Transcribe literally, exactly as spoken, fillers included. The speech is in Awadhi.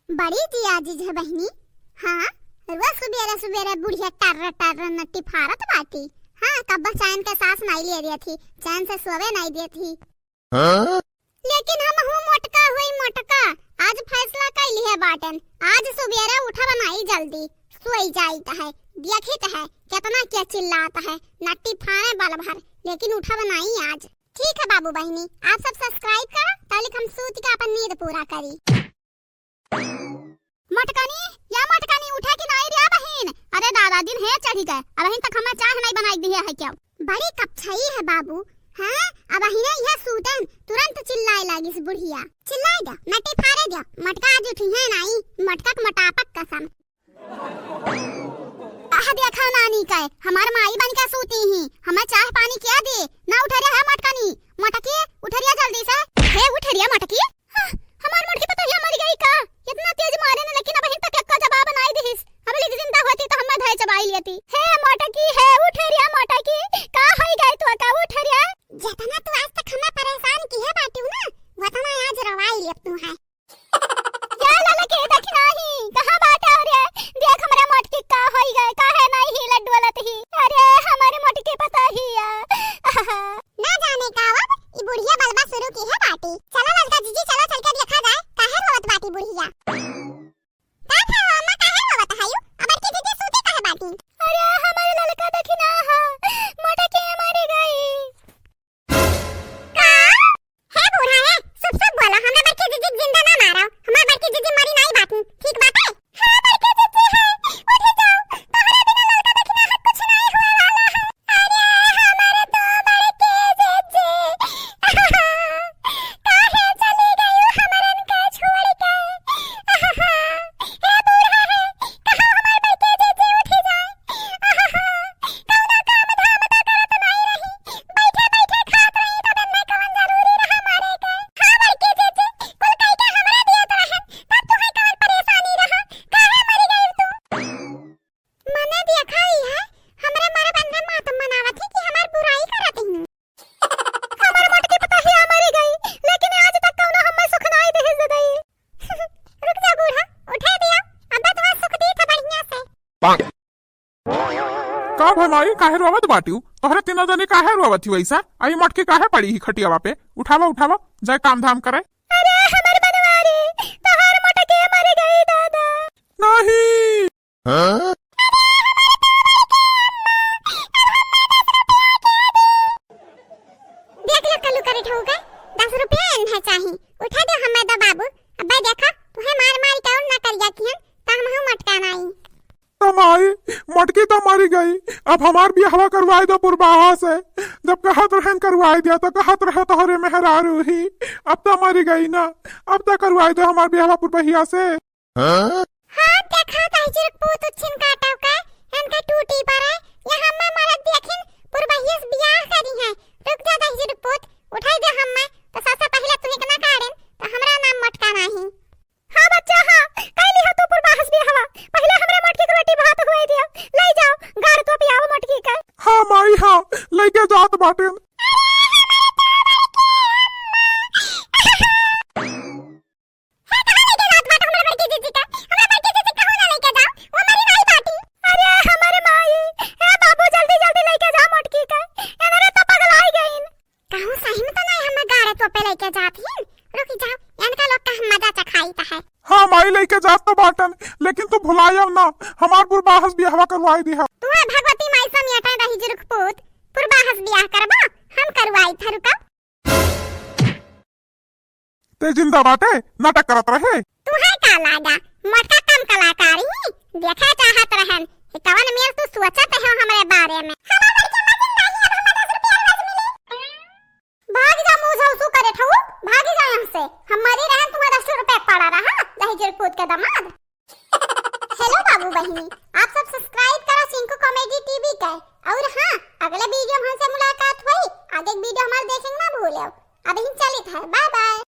बड़ी जियाजिज है बहिनी। हाँ, रोज सुबेरे सुबेरे बुढ़िया टर्र टर्र नट्टी फारत बाटी। हाँ, कब्बो चैन के सांस नाई लेइ देत ही, चैन से सोवे नाई देत ही। हाँ? लेकिन हमहू मोटका होई मोटका, आज फैसला कइ लिहे बाटेन, आज सुबेरे उठब नाई जल्दी, सोई जाइत है, देखित है केतना के चिल्लात है, नट्टी फारे बल भर, लेकिन उठब नाई आज। ठीक है बाबू बहिनी, आप सब subscribe करा, तब हम सूत के अपन नींद पूरा करी। मोटकनी, या मोटकनी, उठे कि नाई रे बहिन? अरे दादा, दिन हे चढ़ी गए, अबहिन तक हमें चाह नाई बनाई दिहे है क्या? बड़ी कपछाई है बाबू। हाँ, अबहिने यह सूतन, तुरंत चिल्लाए लागिस बुढ़िया। चिल्लाए द्या, नट्टी फारे द्या, मोटका आज उठी है नाई, मोटका के मोटापक कसम। आह, देखा नानी के, हमार माई बन के सूती ही, हमें चाह पानी क्या दे? ना उठरिया है मोटकनी, मोटकी, उठरिया जल्दी से। हे उठरिया मोटकी, हाँ, हमार मोटकी पतोहिया मरि गई का? इतना तेज मारे न, लेकिन अबहिन तक एक्को जवाब नाई दिहिस। अब लिख जिंदा होती तो हमें धाय चबाई लेती। हे मोटकी, हे उठरिया मोटकी, का होई गई तो का उठरिया? जितना तू आज तक हमें परेशान किहे बाटिउ ना, वतना आज रोवाई लेब तू है। या ललके दखिनही, कहाँ बाटे रे? देख हमरे मोटकी का होई गए, काहे नाई हिलत डोलत ही? अरे हमरे मोटकी पतोहिया। ना जाने का अब ई बुढ़िया बलबा शुरू किहे बाटी। चला ललका जीजी, चला चल के देखा जाए, काहे रोवत बाटी बुढ़िया। का था अम्मा, काहे रोवत हयू? अबकी जीजी सूती काहे बाटी? अरे हमरे ललका दखिनहा, मोटकी मरि गई। का? हे बूढ़ा है, शुभ शुभ बोला, हमरा बड़की जीजी के जिंदा ना मारो, हमार बड़की जीजी मरी नाई बाटी, ठीक बाटे? हाँ बड़की जीजी है, उठी जाओ, तोहरा बिना ललका दखिनहा कुछ नाई होए वाला है। अरे हमारे दो बड़की जीजी, काहे चली गई हमरन के छोड़ के? हे बूढ़ा है, कहाँ हमार बड़की जीजी उठी जाए? कौनो काम धाम तो करत नाई रही, बैठे बैठे खात रही, तब एमे कवन जरूरी रहा मरे के? हाँ बड़की जीजी, कुल कई के हमरा दियत रहन, तब तुहे कवन परेशानी रहा, काहे मरी गइल तू? मने देखा ही है, हमरे मरे बंधे मातम मनावत ही कि हमार बुराई करत ही। हमार मोटकी पतोहिया मरी गई, लेकिन आज तक कौनो हमें सुख नाई देहे दे गई। रुक जा बूढ़ा, उठे दिया, अब तुम्हारा सुख दी था बढ़िया से। का भा माई, काहे रोवत बाटिउ? तोहरे तीनों जनी काहे रोवत ही वैसा? आई मोटकी काहे पड़ी ही खटियावा पे? उठावा, उठावा, जाए काम धाम करे। अरे हमर बनवारी, तोहार मोटकी मर गई दादा। नहीं। हाँ? देख लो कल्लू करे ठहू के, दस रुपया एन्हे चाही। उठा दे हमें दो बाबू। अब्बे देखा, तुहे मार मार के और ना करिया किहन, त हमहू मोटका नाई। तो माई, मोटकी तो मरी गई, अब हमार बियाहवा करवाई दो पुरबाहा से। जब कहत रहन करवाई दिया, तो कहत रहे तोहरे मेहरारू ही, अब तो मरी गई ना, अब तो करवाई दो हमार बियाहवा पुरबहिया से। हाँ? हाँ, देखा दहिजर पूत उच्छिन काटव के, एनके टूटी परे, यहाँ मैं मरद देखिन, पुरबहिया से बियाह करी है। रुक जा दहिजर पूत, उठाई दे हम्मे, तो सबसे पहिले तुही के ना काढ़ेन, तो हमरा नाम मोटका नाही। हाँ बच्चा, हाँ, कइली हो तू पुरबाहस बियाहवा, पहिले हमरे मोटकी के रोटी भात हुआई दियो, लई जाओ, गाड़ तो पियाओ मोटकी के। हाँ माई, हाँ, लइके जात बाटेन। हे, कहाँ लेके जात बाटू हमरा बड़की जीजी के? हमरा बड़की जीजी कहूँ ना लेके जाओ, वो मरी नाई बाटी। अरे, हमर माई, ए बाबू, जल्दी, जल्दी लेके जा मोटकी के। एनरे तो पगलाई गईन। कहूँ सही में तो नाई हम गाड़े तो पे लेके जात ही। रुकी जाओ, एनका लोग का हम मजा चखाई त है। हाँ माई, लेके जात तो बाटन, लेकिन तू भुलायव ना, हमार पुरबाहस बियाहवा करवाई दिहा। तू है भगवती माई समियाटा दहिजर पूत, पुरबाहस बियाह करबा, हम करवाई था, रुका। ते जिंदा बाटे, नाटक करत रहे। तुहे का लागा, मोटका कम कलाकार ही देखे चाहत रहन। ये कवन मेल तू सोचत हो हमरे बारे में? हमार लड़के मर जिंदा ही, अब हमें दस रुपया रोज मिले। भाग जा, मुंह झौसू करे ठऊ, भाग जा यहाँ से। हम मरी रहन, तुम्हारा दस रुपया पड़ा रहा, दहिजर पूत का दामाद। Hello बाबू बहिनी, आप सब subscribe करा चिंकू comedy TV के। और हाँ, अगले video में हमसे मुलाकात होई, आगे के video हमार देखे ना भूलो। अबहिन चलित है, bye bye।